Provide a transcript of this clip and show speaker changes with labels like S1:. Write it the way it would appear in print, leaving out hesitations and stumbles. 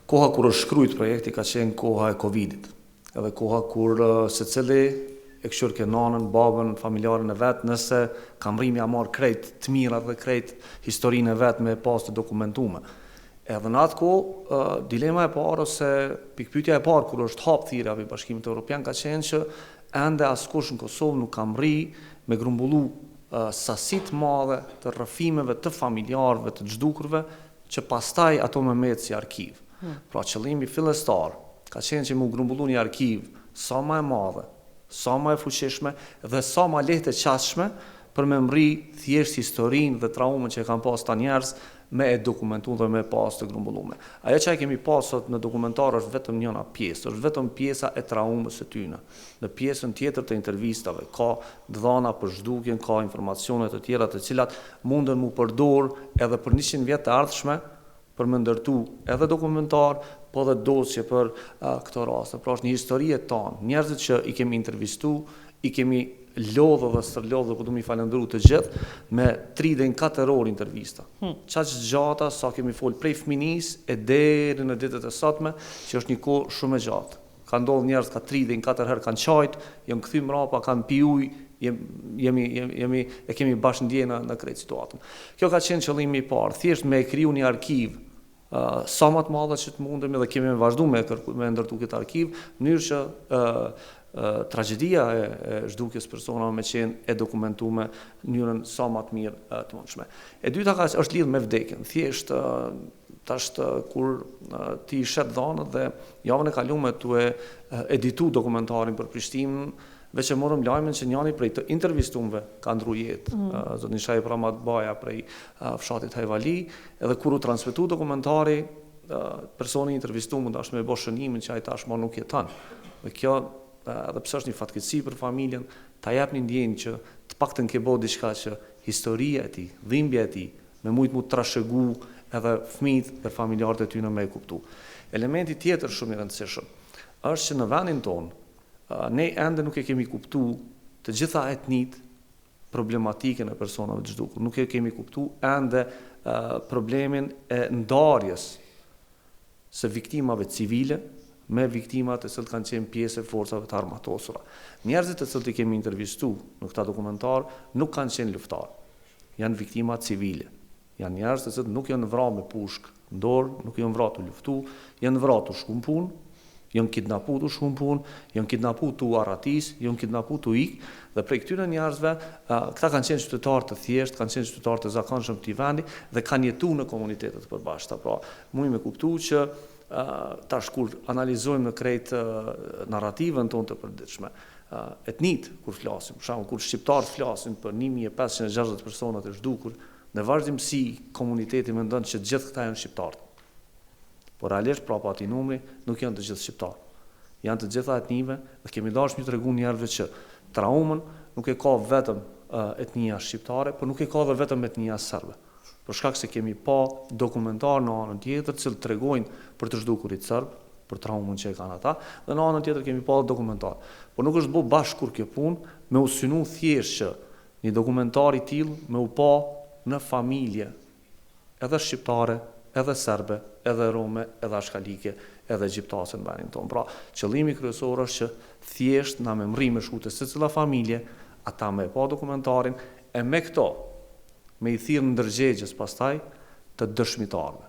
S1: Koha kur është shkrujt projekti ka qenë koha e Covidit. Edhe koha kur secili e kqyrke nanën, babën, familjarin e vet, nëse ka mrri me ja marrë krejt të mirat dhe krejt historinë e vet me e pas të dokumentume. Edhe në atë kohë, dilema e parë ose pikëpyetja e parë kur është hap thirrja prej Bashkimit Evropian ka qenë që ende askush në Kosovë nuk ka mrri me grumbullu sasi të madhe të rrëfimeve të familjarëve të zhdukurve që pastaj ato me met si arkiv. Hmm. Pra qëllimi fillestar ka qenë që me u grumbullu një arkiv sa ma e madhe, sa ma e fuqishme dhe sa ma lehtë e qasshme për me mrri thjesht historinë dhe traumën që e kanë pas ta njerëz me e dokumentu dhe me pas të grumbullume. Ajo që e kemi pas sot në dokumentar është vetëm njëna pjesë, është vetëm pjesa e traumës së tyne. Në pjesën tjetër të intervistave ka dhana për zhdukjen, ka informacione të tjera të cilat munden mu përdor edhe për 100 vjet të ardhshme për me ndërtu edhe dokumentar, po edhe dosje për uh, këto raste. Pra është një histori e tanë. Njerëzit që i kemi intervistu, i kemi lodhë dhe stërlodhë dhe po du mi falendru të gjithë, me 3 deri në 4 orë intervista. Hmm. Qaq gjata sa kemi fol prej fëminisë e deri në ditët e sotme, që është një kohë shumë e gjatë. Ka ndodhur njerëz ka 3 deri në 4 herë kanë qajt, janë kthy mrapa, kanë pi ujë, jemi jemi jemi e kemi bashkë ndje në në krejt situatën. Kjo ka qenë qëllimi i parë, thjesht me e kriju një arkiv uh, sa më të madhe që të mundemi dhe kemi me vazhdu me kërku, me ndërtu këtë arkiv, në mënyrë që uh, uh, tragjedia e, e zhdukjes personave me qenë e dokumentume në mënyrën sa më të mirë uh, të mundshme. E dyta ka është lidhë me vdekjen. Thjesht uh, tash kur ti i sheh dhanët dhe javën e kalume tu e editu dokumentarin për Prishtinën, veç e morëm lajmin që njani prej të intervistumve ka ndru jetë, mm. zotni Shaip Ramatbaja prej fshatit Hajvali, edhe kur u transmetu dokumentari, personi i intervistum u dasht me bo shënimin që ai tashmë nuk jeton. Dhe kjo, edhe pse është një fatkeqësi për familjen, ta jep një ndjenjë që të paktën ke bo diçka që historia e tij, dhimbja e tij, me mujt mu trashëgu edhe fëmijët dhe familjarët e tyre me e kuptu. Elementi tjetër shumë i rëndësishëm është që në vendin tonë ne ende nuk e kemi kuptu të gjitha etnitë problematikën e personave të zhdukur. Nuk e kemi kuptu ende problemin e ndarjes së viktimave civile me viktimat të cilët kanë qenë pjesë e forcave të armatosura. Njerëzit të cilët i kemi intervistu në këta dokumentar nuk kanë qenë luftarë. Janë viktima civile. Janë njerëz të cilët nuk janë vra me pushkë në dorë, nuk janë vra tu luftu, janë vra tu shku në punë, janë kidnapu tu shku në punë, janë kidnapu tu arratis, janë kidnapu tu ik, dhe prej këtyre njerëzve, këta kanë qenë qytetarë të thjeshtë, kanë qenë qytetarë të zakonshëm të këtij vendi dhe kanë jetu në komunitete të përbashkëta. Pra, mujmë me kuptu që tash kur analizojmë në krejt narrativën tonë të përditshme, etnit kur flasim, për shembull kur shqiptarët flasin për 1560 persona të zhdukur, në vazhdimësi komuniteti mendon që gjithë këta janë shqiptarët. Por realisht prapa atij numri nuk janë të gjithë shqiptarë. Janë të gjitha etnive dhe kemi dashur me tregu njerëzve që traumën nuk e ka vetëm etnia shqiptare, por nuk e ka edhe vetëm etnia serbe. Për shkak se kemi pa dokumentar në anën tjetër, të cilët tregojnë për të zhdukurit serb, për traumën që e kanë ata, dhe në anën tjetër kemi pa dhe dokumentar. Por nuk është bo bash kur kjo punë, me u synu thjesht që një dokumentar i tillë me u pa në familje, edhe shqiptare, edhe serbe, edhe rome, edhe ashkalike, edhe egjiptase në vendin tonë. Pra, qëllimi kryesor është që thjesht na me mrri me shku te secila familje, ata me e pa dokumentarin, e me këto, me i thirrë ndërgjegjes pastaj të dëshmitarëve.